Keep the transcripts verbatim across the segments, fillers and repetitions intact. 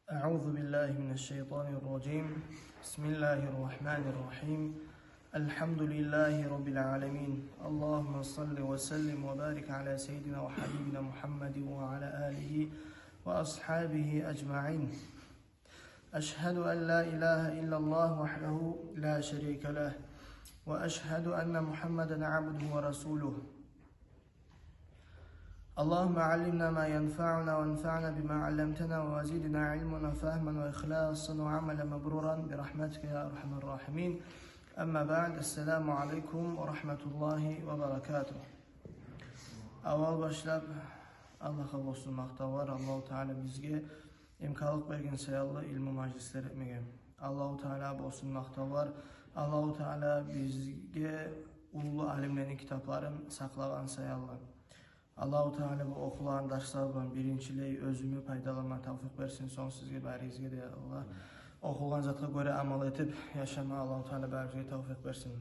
أعوذ بالله من الشيطان الرجيم. بسم الله الرحمن الرحيم. الحمد لله رب العالمين. اللهم صل وسلم وبارك على سيدنا وحبيبنا محمد وعلى آله وأصحابه أجمعين. أشهد أن لا إله إلا الله وحده لا شريك له، وأشهد أن محمدا عبده ورسوله. اللهم علمنا ما ينفعنا وانفعنا بما علمتنا وزدنا علما وفهما وإخلاصا وعملا مبرورا برحمتك يا أرحم الراحمين. أما بعد، السلام عليكم ورحمة الله وبركاته. Аввал башлап Аллагьгъа болсун макътавлар, Аллагьу Таала бизге имканлыкъ берген саялы илму мажлислер этмеге. Аллагьу Таалагъа болсун макътавлар. Аллагьу Таала бизге уллу алимлени китапларын сакълагъан саялы. Аллагьу Таала бу охулагъан дарслар булан биринчилей оьзюме пайдаланма тавфикъ берсин, сонг сизге, баригизге де Аллагь. Охулагъан затгъа гёре амал этип яшама Аллагьу Таала барибизге тавфикъ берсин.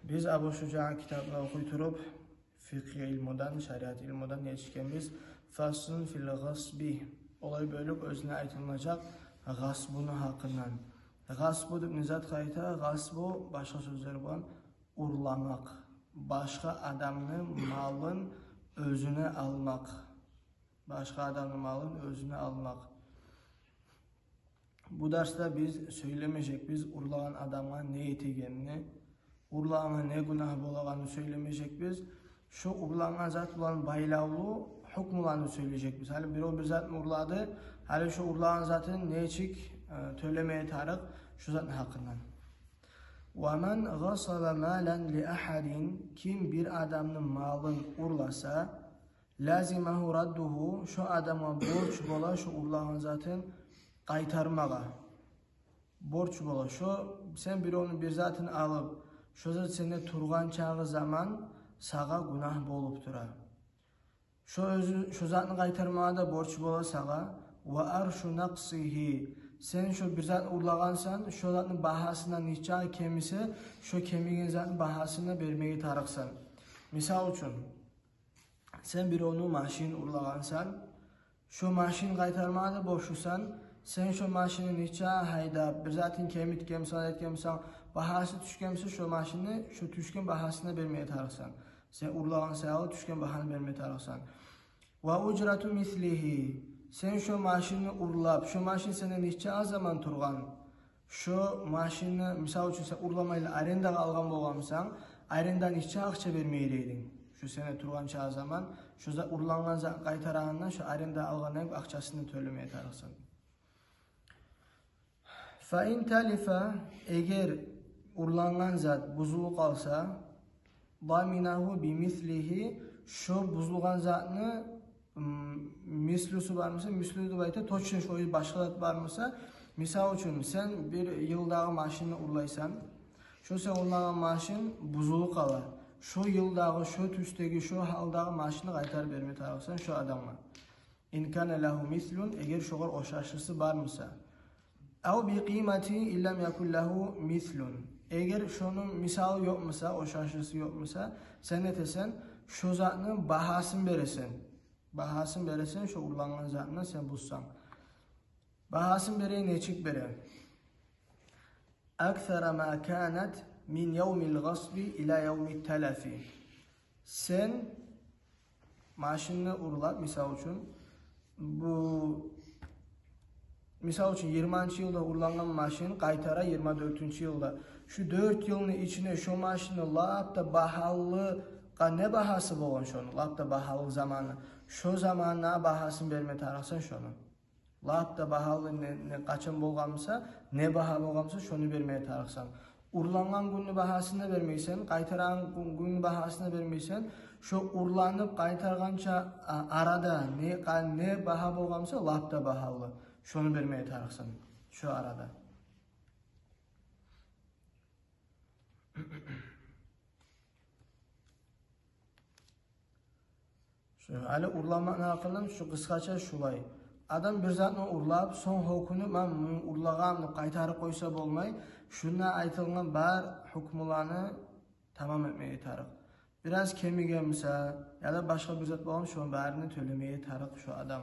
Биз Абу Шужаъ китабын охуй туруп, фикъгь илмудан, шариат илмудан нечикенбиз? Фаслун фил гъасби. Олай бёлюк оьзюне айтылмажакъ гъасбуну гьакъындан. Гъасбу деп не затгъа айта? Гъасбу, башгъа сёзлер булан, урламакъ. Башгъа адамны малын оьзюне алмакъ. Башгъа адамны малын оьзюне алмакъ. Бу дарсда биз сёйлемежекбиз урлагъан адамгъа не этегенни, урлагъангъа не гюнагь болагъанны сёйлемежекбиз. Шо урлангъан зат булан байлавлу гьукмуланы сёйлежекбиз. Гьали биров бир затны урлады, гьали шо урлагъан затын нечик, э, тёлемеге тарыкъ, шо затны гьакъындан. Ва ман гъасаба малан ли агьадин, ким бир адамны малын урласа, лазимагьу раддугьу, шо адамгъа борч бола шо урлагъан затын къайтармагъа. Борч бола. Шо сен бировну бир затын алып, шо зат сенде тургъан чагъы заман сагъа гюнагь болуп тура. Шо оьзю, шо затны къайтармагъа да борч бола сагъа. Ва аршу накъсигьи, сен шо бир зат урлагъансан, шо затны багьасындан нечакъы кемисе, шо кемиген затны багьасын да бермеге тарыкъсан. Мисал учун, сен бировну машин урлагъансан, шо машин къайтармагъа да борчлусан. Сен шо машинни нечакъы гьайдап, бир затын кемитгенмисен, этгенмисен, багьасы тюшгенмисе, шо машинни шо тюшген багьасын да бермеге тарыкъсан. Сен урлагъан саялы тюшген багьаны бермеге тарыкъсан. Ва ужрату мислигьи, сен шо машинни урлап, шо машин сенде нечакъы заман тургъан, шо машинни, мисал учун, сен урламайлы арендагъа алгъан болгъанмысан, аренда нечакъы акъча бермеге герек эдинг? Шо сенде тургъан чакъы заман, шо за-, урлангъан затны къайтарагъанда, шо аренда алгъандан акъчасын да тёлемеге тарыкъсан. Фа ин талифа, эгер урлангъан зат бузулуп къалса, даминагьу би мислигьи, шо бузулгъан затны, м, мислюсу бармыса, мислю деп айта, точно шо башгъа зат бармыса, мисал учун, сен бир йылдагъы машинни урлайсан, шо сен урлагъан машин бузулуп къала, шо йылдагъы, шо тюсдеги, шо гьалдагъы машинни къайтарып берме тарыкъсан шо адамгъа. Ин кана лагьу мислюн, эгер шогъар ошашлысы бармыса. Ав би къимати ин лам якун лагьу мислюн. Эгер шону мисалы ёкъмуса, ошашлысы ёкъмуса, сен нетесен, шо затны багьасын бересен. Багьасын бересен, шо урлангъан затны сен бузсанг. Багьасын бере, нечик бере? Аксара ма канат мин явмил гъасби ила явмит талафи. Сен машинни урлап, мисал учун, бу, мисал учун, йигирманчы йылда урлангъан машин къайтара йигирма дёртюнчю йылда. Шу дёрт йылны ичине шу машинни лап да багьалы къа-, не багьасы болгъан шону, лап да багьалы заманы. Шо заманына багьасын берме тарыкъсан шону. Лап да багьалы не, не къачан болгъанмыса, не багьа болгъанмыса, шону бермеге тарыкъсан. Урлангъан гюнню багьасын да бермейсен, къайтарагъан гюн-, гюнню багьасын да бермейсен. Шо урланып къайтаргъанча, а, арада не къа-, не багьа болгъанмыса, лап да багьалы, шону бермеге тарыкъсан шо арада. Шу, гьали урламакъны гьакъындан шу къысгъача шулай. Адам бир затны урлап, сонг гьёкюнюп, мен муну урлагъанман деп къайтарып къойса болмай, шунда айтылгъан бар гьукмуланы тамам этмеге тарыкъ. Бираз кемигенмиса, яда башгъа бир зат болгъан, шону барын тёлемеге тарыкъ шу адам.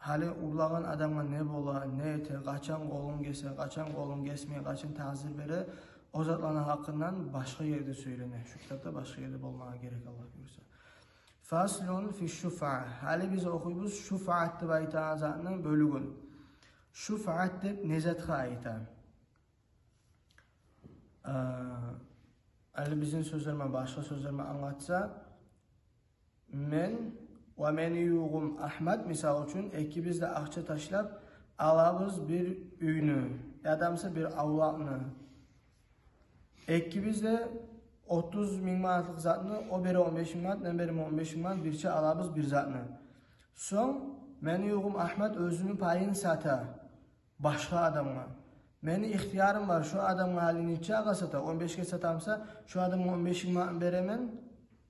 Гьали урлагъан адамгъа не бола, не эте, къачан къолун гесе, къачан къолун гесмей, къачан тазир бере, о затланы гьакъындан башгъа ерде сёйлене. Шу китапда башгъа ерде болмагъа герек, Аллагь буюрса. Фаслун фи шуфаъ. Гьали биз охуйбуз шуфаъат деп айтагъан затны бёлюгюн. Шуфаъат деп не затгъа айта? А, гьали бизин сёзлер мен, башгъа сёзлер мен англатса, мен ва мени ювугъум Агьмат, мисал учун, экибиз де акъча ташлап алабыз бир уьйню, яда буса бир авлакъны. Экибиз де отуз минг манатлыкъ затны, о бере он беш минг манат, мен беремен он беш минг манат, бирче алабыз бир затны. Сонг мени ювугъум Агьмат оьзюню пайын сата башгъа адамгъа. Мени ихтиярым бар, шо адамгъа гьали нечагъа сата, он бешге сата буса, шо адамгъа он беш минг манат беремен,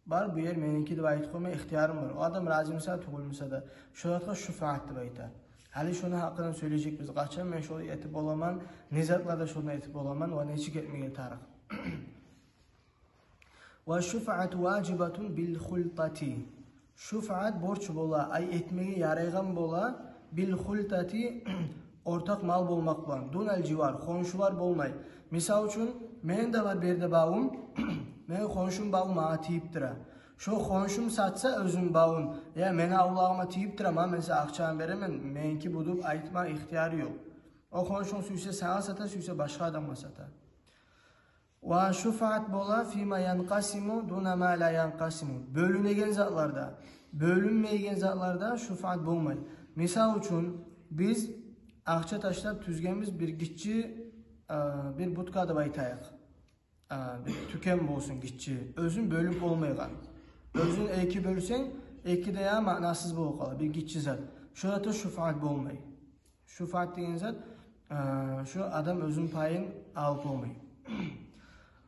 бар, бу ер меники деп айтып къойма ихтиярым бар. О адам рази буса, тюгюл буса да, шо затгъа шуфаъат деп айта. Гьали шону гьакъындан сёйлежекбиз, къачан мен шону этип боламан, не затларда шону этип боламан ва нечик этмеге тарыкъ. Ва шуфаъату важибатун бил хултати. Шуфаъат борч бола, ай, этмеге ярайгъан бола, бил хултати, ортакъ мал болмакъ булан. Дунал живар, хоншулар болмай. Мисал учун, мени де бар бир ерде бавум, мени хоншум баву магъа тийип тура. Шо хоншум сатса оьзюню бавун, я, мени авлагъыма тийип тура, ма, мен сагъа акъчаны беремен, меники бу деп айтма ихтияры ёкъ. О хоншунг сюйсе сагъа сата, сюйсе башгъа адамгъа сата. Ва шуфаъат бола фима янкъасиму дуна ма ла янкъасиму. Бёлюнеген затларда, бёлюнмейген затларда шуфаъат болмай. Мисал учун, биз акъча ташлап тюзгенбиз бир гиччи, а, бир будка деп айтайыкъ. А, бир тюкен болсун гиччи. Оьзюн бёлюп болмайгъан. Оьзюн эки бёлсенг, эки де я маънасыз болуп къала, бир гиччи зат. Шо затда шуфаъат болмай. Шуфаъат деген зат, а, шо адам оьзюню пайын алып болмай.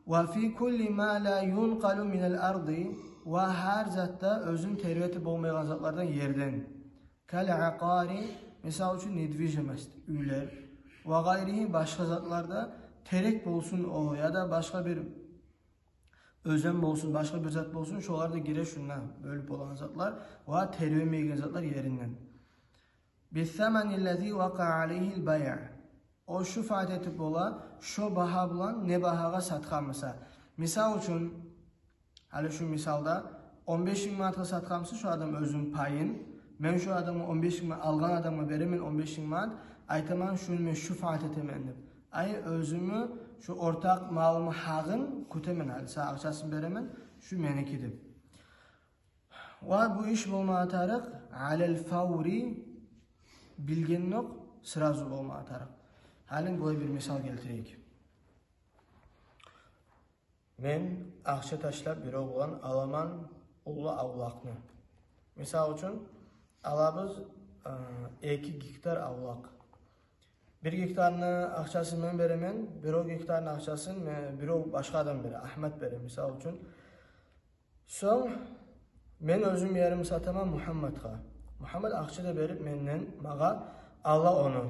Ва фи кулли ма ла юнкъалу минал арди, ва гьар затда оьзюн тербетип болмайгъан затлардан, ерден. Кал акъари, мисал учун, недвижимость, уьйлер. Ва гъайригьи, башгъа затларда терек болсун о, яда башгъа бир оьзен болсун, башгъа бир зат болсун, шолар да гире шунда, бёлюп болагъан затлар ва тербемейген затлар еринден. Бис-самани ллази вакъаъа алайгьил байъ. О шуфаъат этип бола шо багьа булан, не багьагъа сатгъан буса. Мисал учун, гьали шу мисалда, он беш минг манатгъа сатгъан буса шо адам оьзюню пайын, мен шо адамгъа он беш минг манат, алгъан адамгъа беремен он беш минг манат, айтаман, шуну мен шуфаъат этемен деп. Ай, оьзюмню шо ортакъ малымны гьакъын кютемен, гьали сагъа акъчасын беремен, шу меники деп. Ва бу иш болмагъа тарыкъ алал фаври, билгенокъ, сразу болмагъа тарыкъ. Гьали булай бир мисал гелтирейик. Мен акъча ташлап биров булан аламан уллу авлакъны. Мисал учун, алабыз, э, эки гектар авлакъ. Бир гектарны акъчасын мен беремен, биров гектарны акъчасын ме-, биров башгъа адам бере, Агьмат бере, мисал учун. Сонг мен оьзюм еримни сатаман Мугьамматгъа. Мугьаммат акъча да берип менден, магъа, ала ону.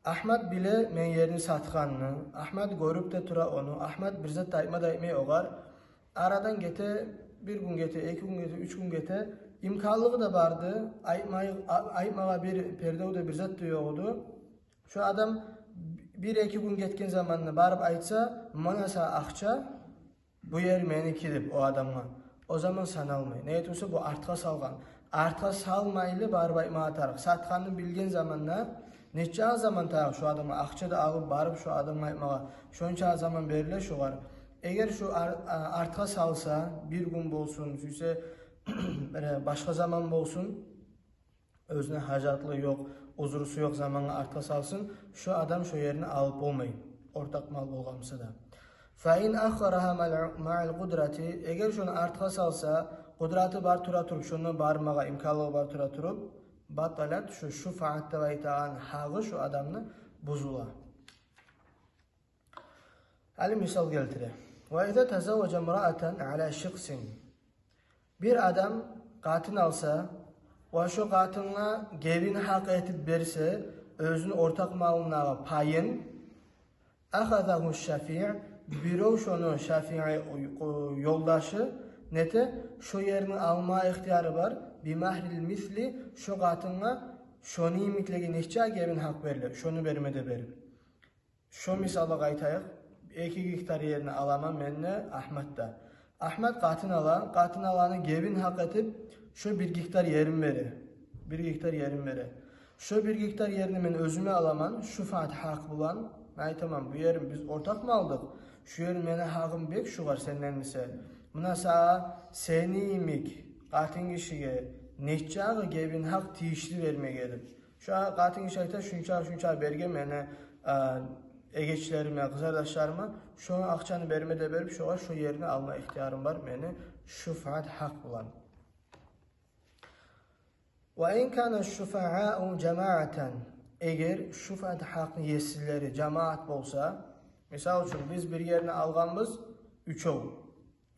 Агьмат биле мен ерни сатгъанны, Агьмат гёрюп де тура ону, Агьмат бир зат да айтма да айтмай огъар. Арадан гете, бир гюн гете, эки гюн гете, уьч гюн гете, имканлыгъы да барды, айтмай, а-, айтмагъа бир пердев де, бир зат да ёкъ эди. Шо адам бир-эки гюн гетген заманда барып айтса, муна сагъа акъча, бу ер меники деп о адамгъа, о заман саналмай. Неге тюгюл буса, бу артгъа салгъан. Артгъа салмайлы барып айтмагъа тарыкъ. Сатгъанны билген заманда, нече заман тарыкъ шо адамгъа, акъча да алып барып шо адамгъа айтмагъа, шонча заман бериле шогъар. Эгер шо ар-, а-, артгъа салса, бир гюн болсун, сюйсе бир башгъа заман болсун, оьзюне гьажатлы ёкъ, узрусу ёкъ замангъа артгъа салсын, шо адам шо ерни алып болмай, ортакъ мал болгъан буса да. Фа ин аххарагьа маъал, маъал къудрати, эгер шону артгъа салса, къудраты бар тура туруп, шондан бармагъа имканлыгъы бар тура туруп, баталат, шо шуфаъат деп айтагъан гьакъы шо адамны бузула. Гьали мисал гелтире. Ва иза тазавважа имраатан ала шикъсин. Бир адам къатын алса ва шо къатынгъа гебин гьакъ этип берсе оьзюню ортакъ малындагъы пайын, ахазагьу шафиъ, биров шону шафиъ, ёлдашы, нете, шо ерни алма ихтияры бар, би магьрил мисли, шо къатынгъа Шону йимиклеге нече гебин гьакъ бериле, шону берме де берип. Шо мисалгъа къайтайыкъ. Эки гектар ерни аламан мен де, Агьмат да. Агьмат къатын ала, къатын аланы гебин гьакъ этип, шо бир гектар ерин бере. Бир гектар ерин бере. Шо бир гектар ерни мен оьзюме аламан, шуфаат гьакъ булан. Мен айтаман, бу ерни биз ортакъ малдыкъ. Шу ер мени гьакъым бек шугъар сенден эсе. Муна сагъа сени йимик къатын гишиге нечагъы гебин гьакъ тийишли бермеге деп. Шо къатын гиши айта, шунча, шунча берген мени, а, эгечлериме, къызардашларыма, шо акъчаны берме де берип, шогъар шо ерни алма ихтиярым бар мени, шуфаат гьакъ булан. Ва ин кана шуфаау жамаатан, эгер шуфаат гьакъны есилери жамаат болса, мисал учун, биз бир ерни алгъанбыз уьчев.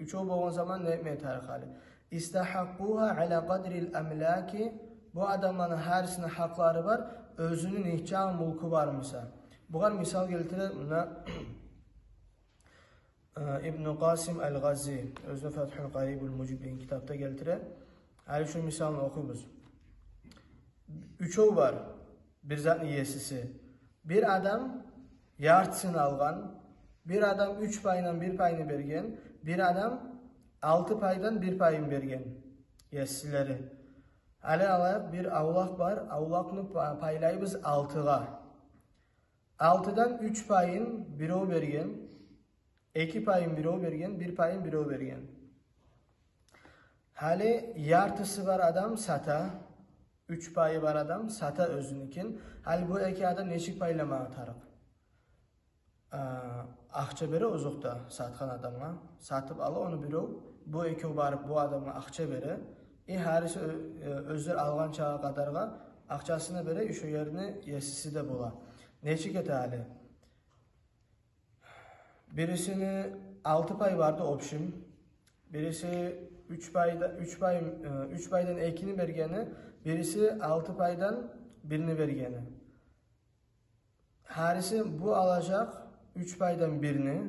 Уьчев болгъан заман не этме тарыкъ гьали? Истагьакъкъугьа ала къадрил амлаки, бу адамланы гьарисини гьакълары бар, оьзюню нечагъы мулку бар буса. Бугъар мисал гелтире муна, э, Ибну Къасим ал-Гъази, оьзюню Фатгьул Къарибул Мужиб деген китапда гелтире. Гьали шу мисалны охуйбуз. Уьчев бар, бир затны есиси. Бир адам яртысын алгъан, бир адам уьч пайындан бир пайын берген, бир адам алты пайдан бир пайын берген есилери. Гьали алайыкъ, бир авлакъ бар, авлакъны па-, пайлайбыз алтыгъа. Алтыдан уьч пайын бирев берген, эки пайын бирев берген, бир пайын бирев берген. Гьали яртысы бар адам сата, уьч пайы бар адам сата оьзюнюкин. Гьали бу эки адам нечик пайламагъа тарыкъ? А, акъча бере озокъда сатгъан адамгъа. Сатып ала ону бирев, бу экев барып бу адамгъа акъча бере. И гьариси оь-, э, оьзлер алгъан чакъы къадаргъа акъчасын бере, и шо ерни есиси де бола. Нечик эте гьали? Бирисини алты пайы барды общем. Бириси уьч пайда-, уьч пай, э, уьч пайдан экини бергени, бириси алты пайдан бирни бергени. Гьариси бу алажакъ уьч пайдан бирни,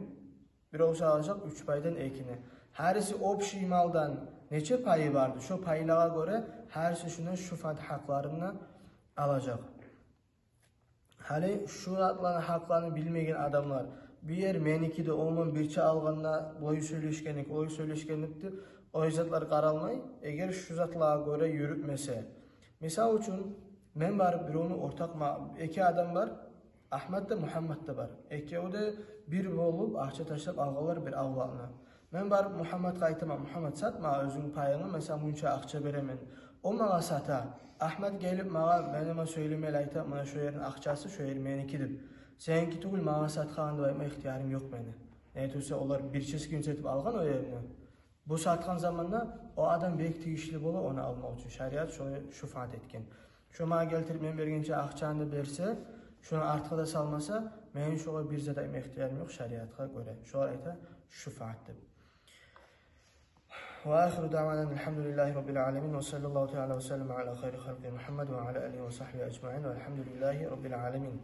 биревси алажакъ уьч пайдан экини. Гьариси общий малдан нече пайы барды, шо пайлагъа гёре гьариси шундан шуфаат гьакъларын алажакъ. Гьали шу затланы гьакъларын билмеген адамлар, бу ер меники де, о ман бирче алгъанда, булай сёйлешгенлик, олай сёйлешгенлик деп, о затлар къаралмай, эгер шу затлагъа гёре юрютмесе. Мисал учун, мен барып биревню ортакъ ма-, эки адам бар, Агьмат да, Мугьаммат да бар. Экеви де бир болуп акъча ташлап алгъанлар бир авлакъны. Мен барып Мугьамматгъа айтаман: «Мугьаммат, сат магъа оьзюнгню пайынгны, мен сагъа мунча акъча беремен». О магъа сата. Агьмат гелип магъа, мени ман сёйлемей айта: «Муна шо ерни акъчасы, шо ер меники», — деп. «Сеники тюгюл, магъа сатгъан», — деп айтма ихтиярым ёкъ мени. Неге тюгюл де олар бирче кюнче этип алгъан о ерни. Бу сатгъан заманда о адам бек тийишли бола ону алмакъ учун. Шариат шолай шуфаат этген. Шо магъа гелтирип мен бергенче акъчаны берсе, шону артгъа да салмаса, мени шогъар бир зат айтма ихтиярым ёкъ шариатгъа гёре. Шолар айта шуфаат деп. Ва ахиру даъвана алхамдулиллагьи раббил аламин, ва саллаллагьу таала ва саллама ала хайри халкъи Мугьаммад ва ала алигьи ва сагьбигьи ажмаин, ва алхамдулиллагьи раббил аламин.